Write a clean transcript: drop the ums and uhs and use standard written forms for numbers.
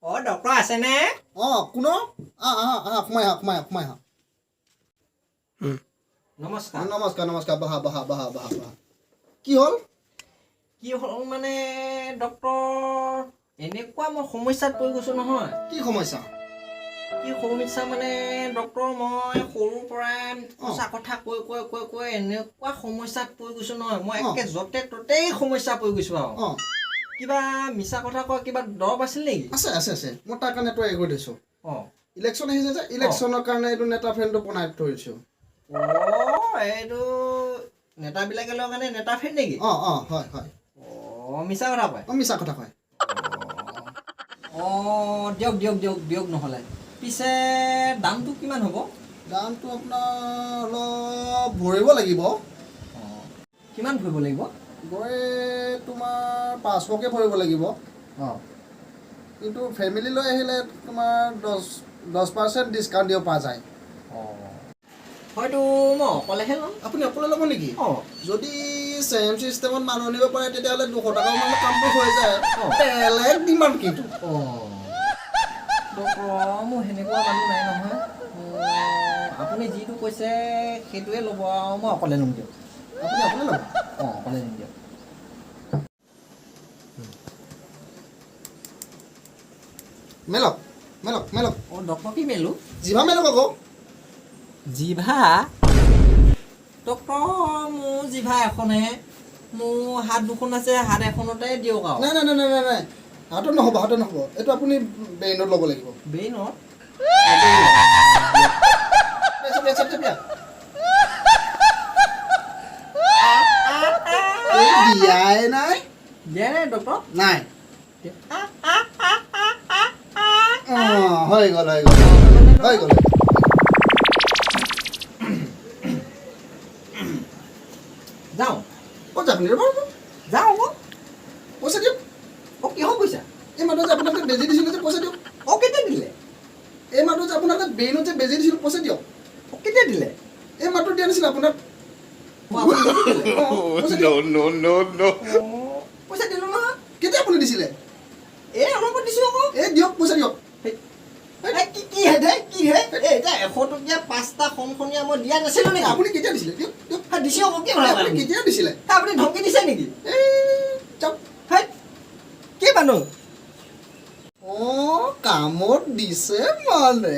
অ doctor আছেনে? অঁ, কোন? আহ আহা আহা, সোমাই আহা, সোমাই আহা, সোমাই আহা। নমস্কাৰ। নমস্কাৰ, নমস্কাৰ। বহা, বহা, বহা, বহা, বহা। কি হ'ল? কি হ'ল মানে ডক্তৰ, এনেকুৱা মই সমস্যাত পৰি গৈছোঁ নহয়। কি সমস্যা? কি সমস্যা মানে ডক্তৰ, মই সৰুৰ পৰাই সঁচা কথা কৈ কৈ কৈ কৈ এনেকুৱা সমস্যাত পৰি গৈছোঁ নহয়, মই একে য'তে ত'তেই সমস্যা পৰি গৈছোঁ আৰু। কিবা মিছা কথা কোৱা কিবা দৰৱ আছিল নেকি? আছে, আছে, আছে। মই তাৰ কাৰণে তৈয়াৰ কৰি থৈছোঁ। ইলেকশ্যন আহিছে যে, ইলেকশ্যনৰ কাৰণে এইটো নেতা ফ্ৰেণ্ডটো বনাই থৈছোঁ। অঁ, এইটো নেতাবিলাকে লোৱাৰ কাৰণে নেতা ফ্ৰেণ্ড নেকি? অঁ অঁ হয় হয়। অঁ, মিছা কথা কয়। অঁ, মিছা কথা কয়। অঁ, দিয়ক, দিয়ক, দিয়ক, দিয়ক নহ'লে। পিছে দামটো কিমান হ'ব? দামটো আপোনাৰ অলপ ভৰিব লাগিব। অঁ, কিমান ভৰিব লাগিব? গৈ তোমাৰ 500কৈ ভৰিব লাগিব। কিন্তু ফেমিলি লৈ আহিলে তোমাৰ 10% ডিছকাউণ্ট দিব পৰা যায়। অঁ, হয়তো মই অকলেহে ল'ম। আপুনি অকলে ল'ব নেকি? অঁ। যদি ছেম চিষ্টেমত মানুহ আনিব পাৰে, তেতিয়াহ'লে 200 টকা মানত কামটো হৈ যায়। বেলেগ ডিমাণ্ড কিন্তু। অঁ ডক্তৰ, মোৰ সেনেকুৱা মানুহ নাই নহয়। আপুনি যিটো কৈছে সেইটোৱে ল'ব আৰু মই অকলে ল'ম দিয়ক। আপুনি অকলে ল'ব? অঁ, অকলে ল'ম দিয়ক। মেলক, মেলক, মেলক। অঁ ডক্তৰ, কি মেলোঁ? জিভা মেলক আকৌ। জিভা? ডক্তৰ, মোৰ জিভা এখনহে, মোৰ হাত দুখন আছে, হাত এখনতে দিয়ক আৰু। নাই, নাই, নাই, নাই, নাই, নাই, হাতত নহ'ব, হাতত নহ'ব। এইটো আপুনি ব্ৰেইনত ল'ব লাগিব। ব্ৰেইনত? চেপিয়া, চেপিয়া, চেপিয়া। এই দিয়াই নাই। দিয়া নাই ডক্তৰ? নাই। অঁ, হৈ গ'ল, হৈ গ'ল, হৈ গ'ল। যাওঁ। ক'ত যাম আপুনি? ৰ'ব, ৰ'ব। যাওঁ আকৌ। পইচা দিয়ক। অঁ, কিহৰ পইচা? এই মাহটো যে আপোনাক যে বেজি দিছিলোঁ যে, পইচা দিয়ক। অঁ, কেতিয়া দিলে? এই মাহটো যে আপোনাক যে ব্ৰেইনত যে বেজি দিছিলোঁ, পইচা দিয়ক। অঁ, কেতিয়া দিলে? এই মাহটো দিয়া নাছিলে আপোনাক? অঁ, আপুনি বেজি দিলে? অঁ, পইচা দিয়ক। No, no, no. অঁ, পইচা দিলোঁ নহয়। কেতিয়া আপুনি দিছিলে? এই অলপত দিছোঁ আকৌ। এই দিয়ক, পইচা দিয়ক। এই কি কি হে দে, কি হে? এই এতিয়া 100 টকীয়া পাঁচটা খনখনীয়া মই দিয়া নাছিলোঁ নেকি? আপুনি কেতিয়া দিছিলে? দিয়ক, দিয়ক। হা, দিছোঁ আকৌ, কি কথা? আপুনি কেতিয়া দিছিলে? হা, আপুনি ধমকি দিছে নেকি? এই যাওক। হেই, কি মানুহ? অঁ, কামত দিছে মানে।